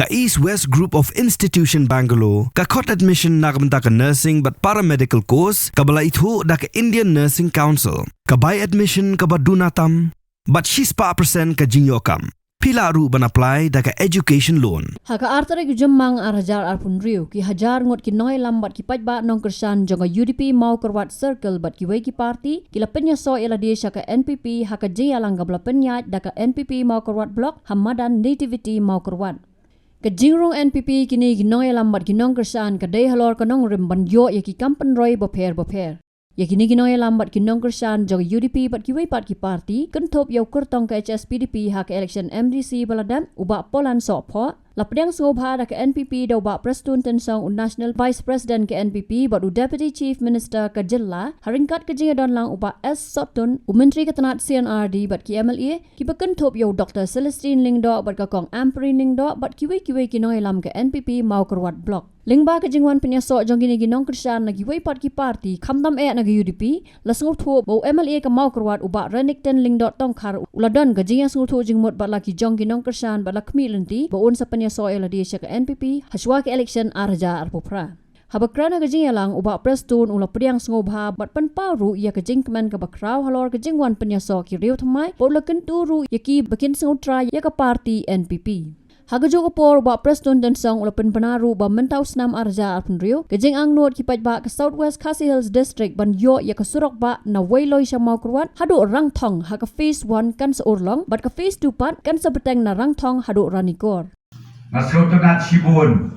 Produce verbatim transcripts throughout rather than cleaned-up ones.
Ka East West Group of Institution Bangalore ka khot admission na ka bynta ka nursing bad paramedical course kaba la ithuh da ka Indian Nursing Council. Ka bai admission kaba duna tam bad shispah percent ka jingïoh kam. Phi lah ruh ban apply da ka education loan. Ha ka ar tarik u Jymmang ar hajar arphew hynriew, ki hajar ngut ki nongïalam bad ki paidbah nongkyrshan jong ka U D P Mawkyrwat Circle bad kiwei ki party ki la pynïasoh ïa lade sha ka N P P ha ka jingïalang kaba la pynïaid da ka N P P Mawkyrwat Block ha madan Nativity Mawkyrwat. Ka jingrung N P P kine ki nongïalam bad ki nongkyrshan ka dei halor ka nongrim ban ïoh ïa ki kam pynroi bapher bapher. Ïa kine ki nongïalam bad ki nongkyrshan jong U D P bad kiwei pat ki party kynthup ïa u kyrtong ka H S P D P ha ka election M D C ba la dep, u Bah Polan Sohphoh, la pdiang sngewbha da ka N P P da u Bah Prestone Tynsong, u National Vice President ka N P P, bad u Deputy Chief Minister ka jylla, ha ryngkat ka jingïadon lang u Bah S Sohtun, u Myntri ka tnat C and R D bad ki M L A, kiba kynthup ïa u Doctor Celestine Lyngdoh bad ka Kong Ampareen Lyngdoh bad kiwei kiwei ki nongïalam ka N P P Mawkyrwat Block. Lyngba ka jingwan pynïasoh jong kine ki nongkyrshan na kiwei pat ki party, khamtam eh na ka U D P, la sngewthuh ba u M L A ka Mawkyrwat u Bah Renikton Lyngdoh Tongkhar u la don ka jingïasngewthuh jingmut bad la ki jong ki nongkyrshan bad la khmih lynti ba un sa pynïasoh ïa lade sha ka N P P ha shuwa ka election ar hajar arphew phra. Haba kren ha ka jingïalang, u Bah Prestone u la pdiang sngewbha bad pynpaw ruh ïa ka jingkmen kaba khraw halor ka jingwan pynïasoh ki riew thymmai, bad u la kyntu ruh ïa ki ba kin sngewthuh ïa ka party N P P. Ha kajuh ka por, u Bah Prestone Tynsong u la pynbna ruh ba mynta u snem ar hajar arphew hynriew, ka jingangnud ki paidbah ka South West Khasi Hills District ban ïoh ïa ka surok bah na Weiloi sha Mawkyrwat haduh Rangthong ha ka phase one kan sa urlong, bad ka phase two pat kan sa bteng na Rangthong haduh Ranikor. Nga sngewtynnat shibun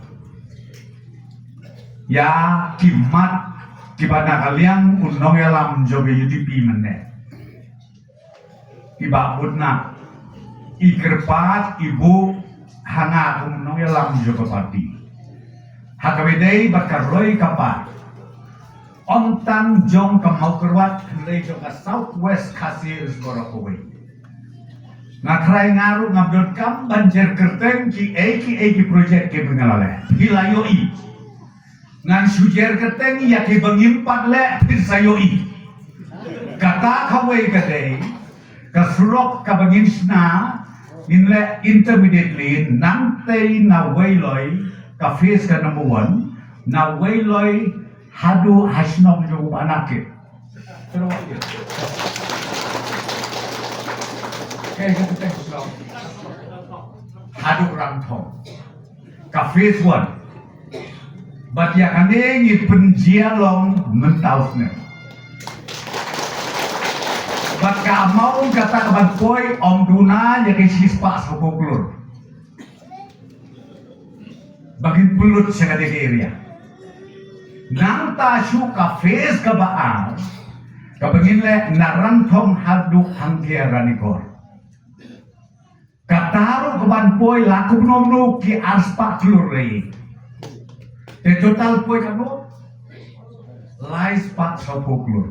ïa ki mat kiba na ka liang u nongïalam jong ka U D P mynne. I Bah Budna, i kyrpad, i buh ha nga kum u nongïalam jong ka party. Ha kaba ïadei bad ka roi ka par, ym tang jong ka Mawkyrwat, hynrei jong ka South West Khasi Hills baroh kawei. Nga trai, nga ruh ngam donkam ban jer kyrteng kiei kiei ki project kiba nga la leh. Phi la ïohi. Ngan shu jer kyrteng ïa kiba ngim pat leh, phin sa ïohi. Kata kawei ka dei ka surok kaba ngin shna, ngin leh intermediately, nangtei na Weiloi, ka phase ka number one, na Weiloi haduh ha shnong jong u Bah Nakit. Haduh Rangthong. Ka phase one. Bad ïa kane ngi pynjia long mynta u snem. Bad ka amount kata ka ban poi ym duna ïa ka shispah sawphew klur. Ba ngin pynlut sha kane ka area. Nangta shu ka phase kaba ar, kaba ngin leh na Rangthong haduh hangtei Ranikor. Kata ruh ka ban poi la kumno kumno ki arspah klur lei. Te total poi katno? Laispah sawphew klur.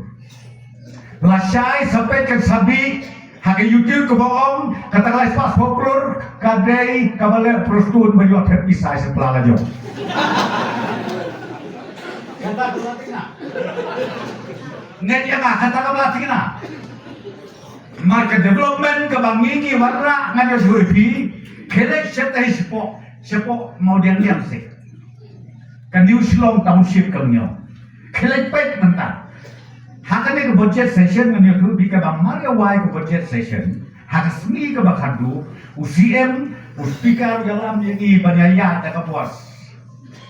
Lashai sa peit kan sa bih ha ka YouTube kaba ong kata ka laispah sawphew klur ka dei kaba leh Prestone ba ïoh thep pisa sha pla la jong. Kata ka la tengna. Ngan ïa nga kata ka la tengna. Mar ka development kaba ngi ngi wanrah ngan ïathuh ïa phi, khie leit shatei shapoh, shapoh Mawdiangdiang seh. Ka New Shillong Township ka ngi ong. Khie leit peit mynta. Ha kane ka budget session ngan ïathuh ïa phi kaba mar ïa wai ka budget session. Ha ka sngi kaba khatduh, u C M, u speaker u ïalam ïa ngi ban ïa ïaid da ka bus.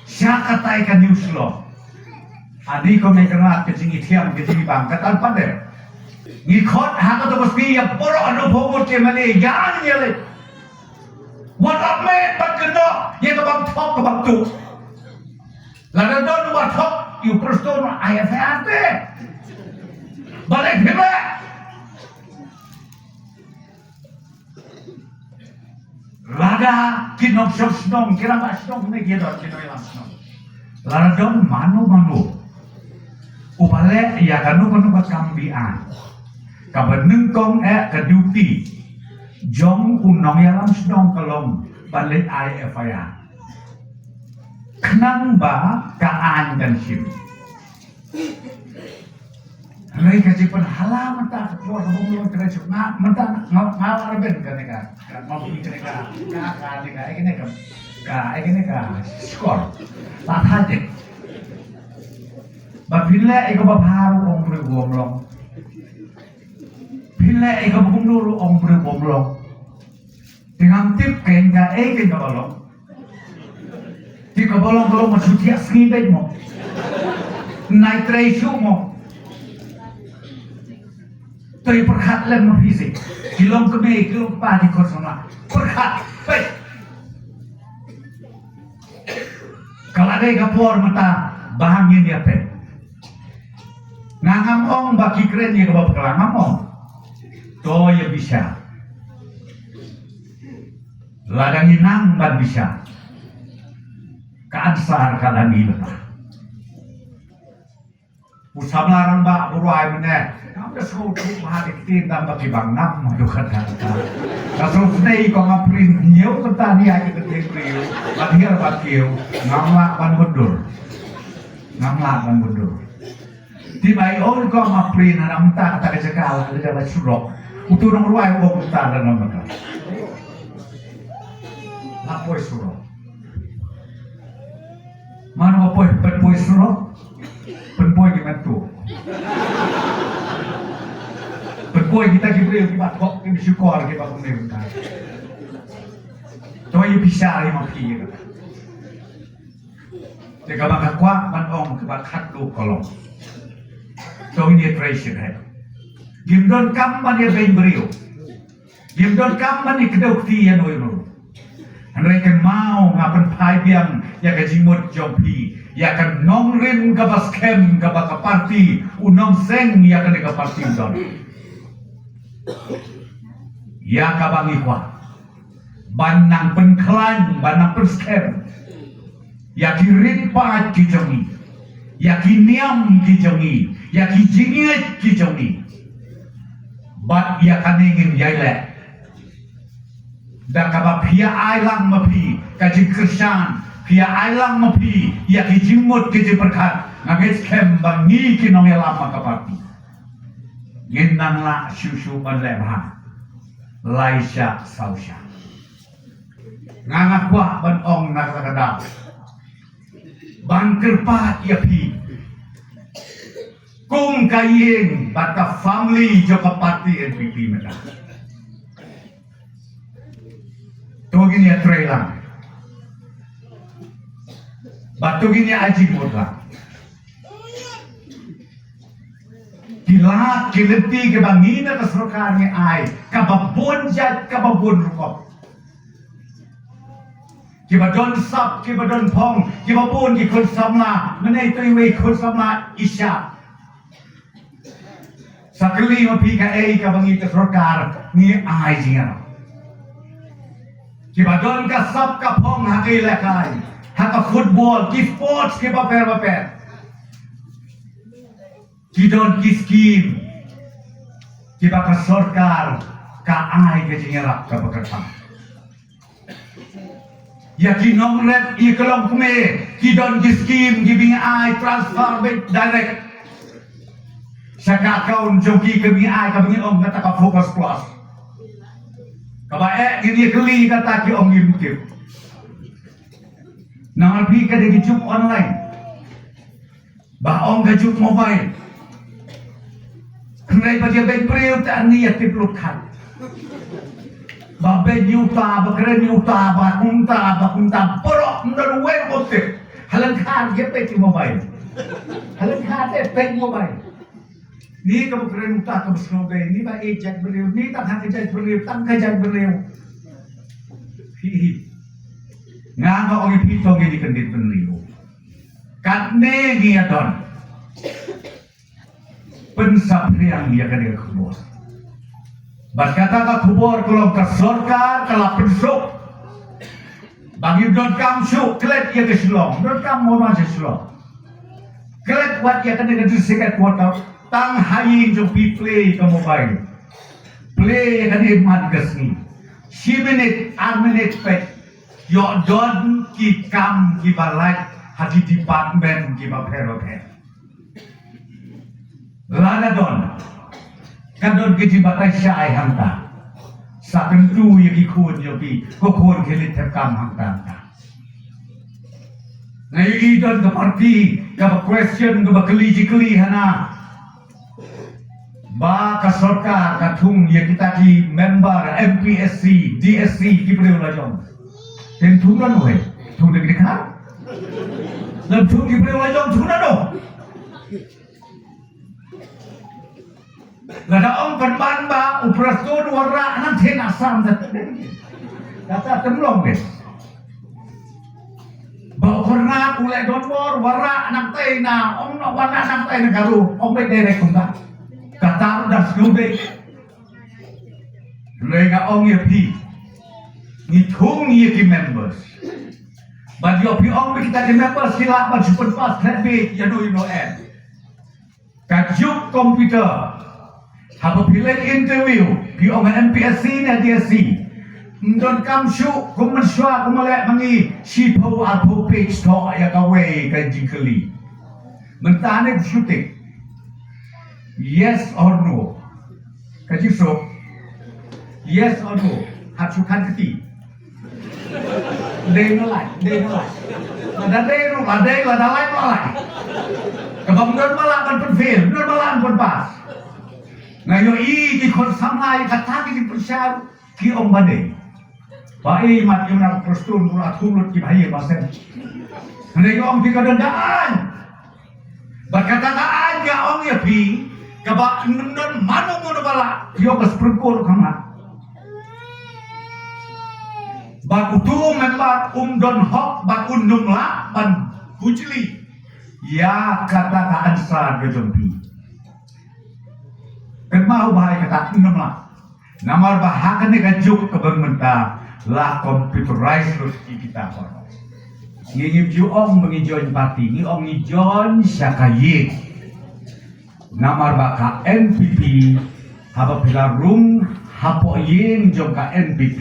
Sha katai ka New Shillong. Ani ko me kynrad ka jingithiang ka jingibang ka tan pader. Ngi khot ha kato ka sngi ïa baroh hynriewphew ngut ki M L A ïa ngi ïa leit. Wat ap me pat kynnoh ïa ka bang thok ka bang tuk. Lada don u ba thok ïa u Prestone ai F I R te. Balei phi me? Lada ki nongshong shnong, ki rangbah shnong ne ki don ki nongïalam shnong. Lada don mano mano uba leh ïa kano kano ka kam biang kaba nyngkong eh ka duty jong u nongïalam shnong ka long ban leit ai F I R. Khnang ba ka aiñ kan shim. Hynrei ka jingpynhala mynta ka por ka bym long ka jong nga mynta nga nga la rben kane ka. Ka ma phi kane ka. Ka ka ne ka ai kane ka. Ka ai kane ka skor. La thait. Ba phin leh ïa kaba bha ruh ong briew bym long. Phin leh ïa kaba kumno ruh ong briew bym long. Te ngam tip kein kaei kein kaba long. Te kaba long ka long ma shu thiah sngi beit mo. Nai trei shuh mo. Te pyrkhat lem ma phi seh. Ki long kmie, ki long kpa, ki khun samla. Pyrkhat beit. Ka la dei ka por mynta ba ngin ïa peit. Nga ngam ong ba ki kren ïa kaba bakla, ngam ong. To ïa bishar. Lada ngi nang ban bishar, ka answer ka la mih mynta. U samla rangbah u rwai mynne. Ngam da sngewthuh bha ïa ki ktien tang ba ki bang ngam haduh katta katta. Ka sngewsynei ko ngam print hynñiew kynta nia ïa ka ktien briew bad hiar bad kiew. Ngam lah ban mundur. Ngam lah ban mundur. Te ba ïoh ko ngam print hana mynta kata ka jaka la ka jaka la surok. Utu u nongrwai u ong mynta da ngam mynta. La poi surok. Mano ba poi, pynpoi surok. Pynpoi ki mynta. Pynpoi kita ki briew kiba thok, kiba shukor, kiba kumne kumta. To ïa bishar ïa ma phi ïa kata. Te kaba nga kwah ban ong kaba khatduh ka long, to ngin ïa trei shyrkhei. Ngim donkam ban ïa beiñ briew. Ngim donkam ban ïa kdew kti ïa no ïa no. Hynrei kynmaw nga pynphai biang ïa ka jingmut jong phi, ïa ka nongrim kaba skhem kaba ka party, u nongseng ïa kane ka party u don. Ïa kaba ngi kwah ban nang pynkhlaiñ, ban nang pynskhem ïa ki rit paid ki jong ngi, ïa ki niam ki jong ngi, ïa ki jingngeit ki jong ngi. Bad ïa kane ngin ïai leh da kaba phi ïa ai lang ma phi ka jingkyrshan, phi ïa ai lang ma phi ïa ki jingmut ki jingpyrkhat. Nga ngeit skhem ba ngi ki nongïalam ma ka party ngin nang lah shuh shuh ban leh bha. Lai shah saw shah. Nga nga kwah ban ong na kata ka daw ban kyrpad ïa phi kum ka ïing bad ka family jong ka party N P P mynta. To ngin ïa trei lang bad to ngin ïa ai jingmut lang. Ki lad ki lynti kiba ngi na ka sorkar ngi ai, kaba bun jait kaba bun rukom. Kiba don sap, kiba don phong, kiba bun ki khun samla, mynne to iwei khun samla i shah. Sa kylli ma phi kaei kaba ngi ka sorkar ngi ai jingïarap. Kiba don ka sap ka phong ha ka ïalehkai, ha ka football, ki sports kiba pher ba pher. Ki don ki skim kiba ka sorkar ka ai ka jingïarap kaba kyrpang. Ïa ki nongrep ïa ki longkmie ki don ki skim kiba ngi ai transfer beit direct sha ka account jong ki, kaba ngi ai, kaba ngi ong kata ka Focus Plus. Kaba eh ngin ïa kylli kata ki ong ngim tip. Namar phi ka dei ka juk online. Ba ong ka juk mobile. Hynrei ba ïa beiñ briew te ani ïa tip lut khat. Ba beiñ ïa uta, ba kren ïa uta, ba kumta, ba kumta, baroh ym don uwei ruh uba tip. Halen khat ïa peit ïa mobile. Halen khat ïa peit mobile. Ni kaba kren uta kaba sngewbha, ni ba ïeit jait briew, ni tang ha ka jait briew, tang ka jait briew. Hi hi. Nga nga ong ïa phi to ngi dei kyndit bynriew. Katne ngi ïa don. Pynsaphriang ïa kane ka khubor. Bad kata ka khubor ka long ka sorkar ka la pynsuk ba ngim donkam shuh klet ïa ka Shillong, donkam mo ma sha Shillong. Klet wat ïa kane ka district headquarter, tang ha ïing jong phi plie ka mobile. Plie ïa kane man ka sngi. Shi minit, ar minit peit. Ïoh don ki kam kiba lait ha ki department kiba pher ba pher. Lada don, ka don ka jingbatai shai hangta. Sa kyntu ïa ki khun jong phi, ko khun khie leit thep kam hangta hangta. Nga ïohi don ka parti kaba question, kaba kylli jingkylli hana ba ka sorkar ka thung ïa kita ki member M P S C, D S C ki briew la jong. Te thung nano hi? Thung da ki dkhar? Lada thung ki briew la jong, thung nano? Lada ong pynban ba u Prestone u wanrah nangta na Assam, kata tymmen long de. Ba u Conrad u leh donbor, wanrah nangta na, ong noh wanrah nangta na Garo, ong beit direct kumta. Kata ruh da sngewbha. Hynrei nga ong ïa phi, ngi thung ïa ki members. Bad ïoh phi ong ba kita ki members ki lah ban shu pynpass khlem bieit ïano ïano em. Ka juk computer, haba phi leit interview, phi ong M P S C ne D S C, ym donkam shuh kum mynshuwa kum leh ma ngi shiphew arphew page thoh ïa kawei ka jingkylli. Mynta ne shu tick yes or no. Ka jingsuk, yes or no. Hap shu khan kti. Dei ne lai, dei ne lai. Lada dei ruh la dei, lada lai ruh la lai. Kaba ym don ba lah ban pynfail, ym don ba lah ban pynpass. Nga ïohi ki khun samla ïa kata ki jingpynshai, ki ong ba dei. Ba i mat ïa u nang Prestone, u la thung lut ki ba ïa ba sen. Hynrei nga ong phi ka don da aiñ. Bad kata ka aiñ nga ong ïa phi, kaba ym don mano mano ba lah, ïoh ka Supreme Court ka mat. Bad utu u member um don hok bad um lah ban kujli ïa kata ka answer ka jong phi. Kynmaw bha ïa kata, um lah. Namar ba ha kane ka juk kaba mynta la computerize lut ïa kita baroh. Ngi ngim ju ong ba ngi join party, ngi ong ngi join sha ka ïing. Namar ba ka N P P, haba phi la rung hapoh ïing jong ka N P P,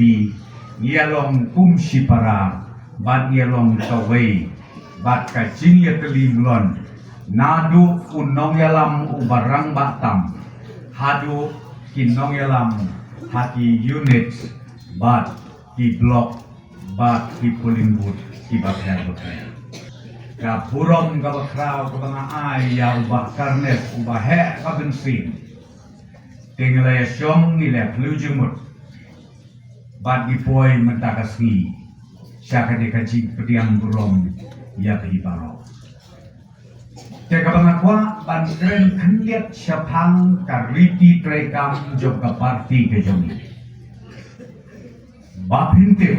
ngi ïa long kum shipara bad ngi ïa long kawei. Bad ka jingïatylli mlien naduh u nongïalam uba rangbah tam haduh ki nongïalam ha ki unit bad ki block bad ki polling booth kiba pher bapher. Ka burom kaba khraw kaba nga ai ïa u Bah Carnes uba heh ka mynsiem. Te ngi la ïa shong, ngi la ïa khlem jingmut bad ngi poi mynta ka sngi sha kane ka jingpdiang burom ïa phi baroh. Te kaba nga kwah ban kren khyndiat shaphang ka riti treikam jong ka party ka jong ngi. Ba phin tip,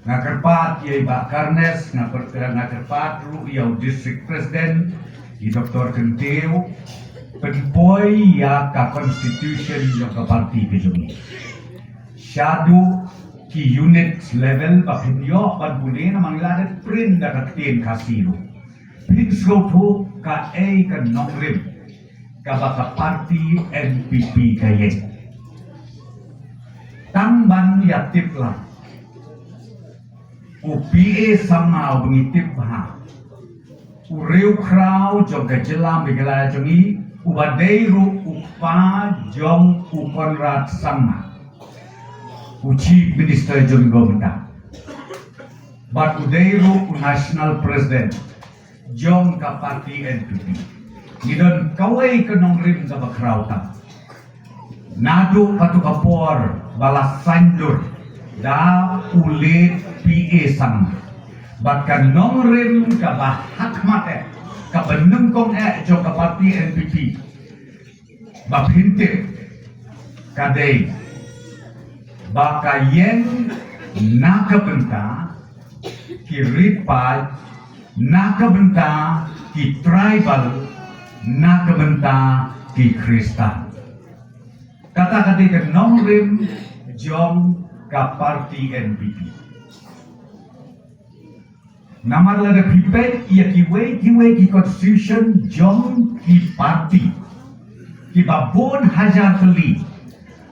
nga kyrpad ïa i Bah Carnes, nga kyrpad, nga kyrpad ruh ïa u District President, i Doktor Kyntiew, pynpoi ïa ka constitution jong ka party ka jong ngi. Shaduh ki unit level ba phin ïoh ban pule, namar ngi la dep print da ka ktien Khasi ruh. Phin sngewthuh kaei ka nongrim kaba ka party N P P ka ïeng. Tang ban ïa tip lang, u P A Sangma uba ngi tip bha, u riewkhraw jong ka jylla Meghalaya jong ngi, uba dei ruh u kpa jong u Conrad Sangma, u Chief Minister jong ngi mynta. Bad u dei ruh u National President jong ka party N P P. Ngi don kawei ka nongrim kaba khraw tam. Naduh katu ka por ba la saiñdur da u late P A Sangma, bad ka nongrim kaba hakhmat eh, kaba nyngkong eh jong ka party N P P, ba phin tip, ka dei ba ka ïeng na ka bynta ki rit paid, na ka bynta ki tribal, na ka bynta ki Khristan. Kata ka dei ka nongrim jong ka party N P P. Namar lada phi peit ïa kiwei kiwei ki constitution jong ki party, kiba bun hajar tylli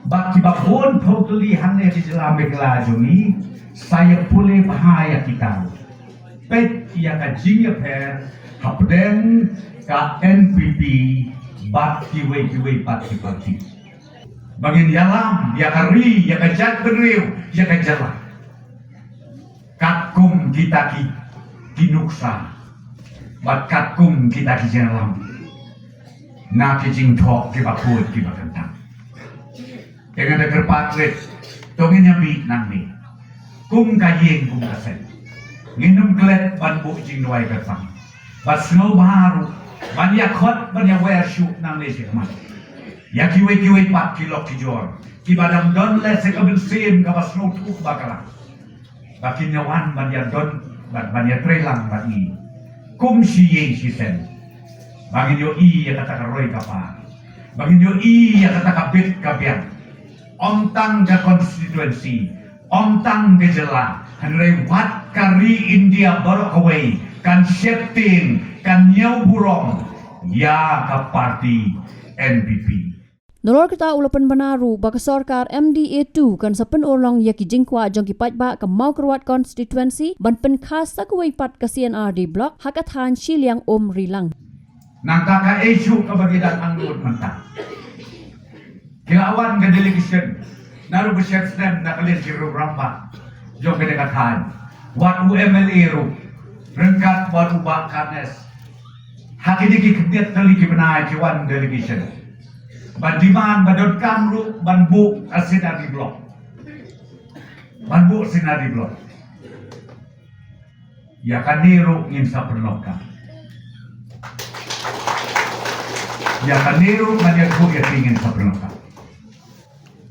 bad kiba bun phew tylli hangne ka jylla Meghalaya jong ngi, sa ïa pule bha ïa kita. Peit ïa ka jingïapher hapdeng ka N P P bad kiwei kiwei pat ki party. Ba ngin ïalam ïa ka ri, ïa ka jaitbynriew, ïa ka jylla. Katkum kita ki ki nuksa bad katkum kita ki jingïalam na ki jingthoh kiba khuid kiba kyntang. Te nga da kyrpad rit, to ngin ïa mih nangne kum ka ïing kum ka seng. Ngin ym klet ban buh jingduwai kyrpang, ban sngewbha ruh ban ïa khot ban ïa wer shuh nangne shakhmat ïa kiwei kiwei pat ki lok ki jor kiba dang don lehse ka mynsiem kaba sngewthuh bakla ba kin ïa wan ban ïa don, ban, ban ïa trei lang bad ngi kum shi ïing shi sem, ba ngin ïohi ïa kata ka roi ka par, ba ngin ïohi ïa kata ka bit ka biang. Ym tang ka constituency, ym tang ka jylla, hynrei wat ka ri India baroh kawei kan sheptieng, kan ñiew burom ïa ka party N P P. Nalor kata u la pynbna ruh ba ka sorkar M D A two kan sa pynurlong ïa ki jingkwah jong ki paidbah ka Mawkyrwat constituency ban pynkha sa kawei pat ka C and R D block ha ka thaiñ Shilliang Umrilang. Nangta ka issue kaba ngi dang angnud mynta, ki la wan ka delegation na ruh ba shem snem na ka liang ki ruh rangbah jong kane ka thaiñ, wat u M L A ruh ryngkat bad u Bah Carnes. Ha kine ki khyndiat tylli ki bnai ki wan delegation ban demand, ban donkam ruh ban buh ka C and R D block, ban buh C and R D block. Ïa kane ruh ngin sa pynlong ka. Ïa kane ruh ngan ïathuh ïa phi, ngin sa pynlong ka.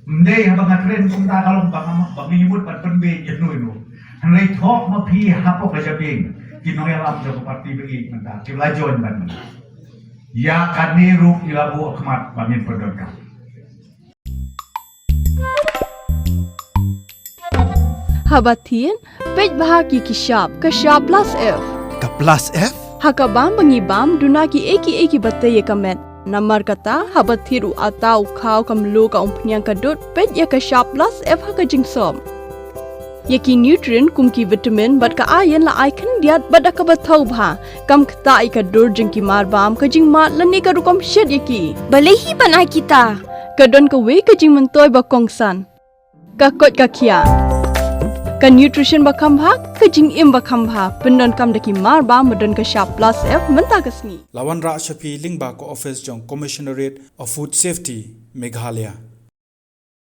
Ym dei haba nga kren kumta ka long ba nga, ba ngi mut ban pynbeit ïa no ïa no. Hynrei thoh ma phi hapoh ka jabieng ki nongïalam jong ka party ba ngi mynta ki la join bad ngi. Ïa kane ruh ngi la buh khmat ba ngin pyndonkam. Haba thied, peit bha ki ki shap, ka shap plus F. Ka plus F? Ha ka bam ba ngi bam, duna ki ei ki ei kiba tei ïa ka met. Namar kata, haba thied u atta, u khaw, ka mluh, ka umphniang, ka dud, peit ïa ka shap plus F ha ka jingsop. Ïa ki nutrient kum ki vitamin bad ka iron la ai khyndiat bad da kaba thaw bha. Kam ktah ïa ka dur jong ki mar bam, ka jingmad lane ka rukom shet ïa ki. Balei hi ban ai kita? Ka don kawei ka jingmyntoi ba kongsan. Ka koit ka khiah. Ka nutrition ba kham bha, ka jingim ba kham bha. Pyndonkam da ki mar bam ba don ka shap plus F mynta ka sngi. La wanrah sha phi lyngba ka office jong Commissionerate of Food Safety, Meghalaya.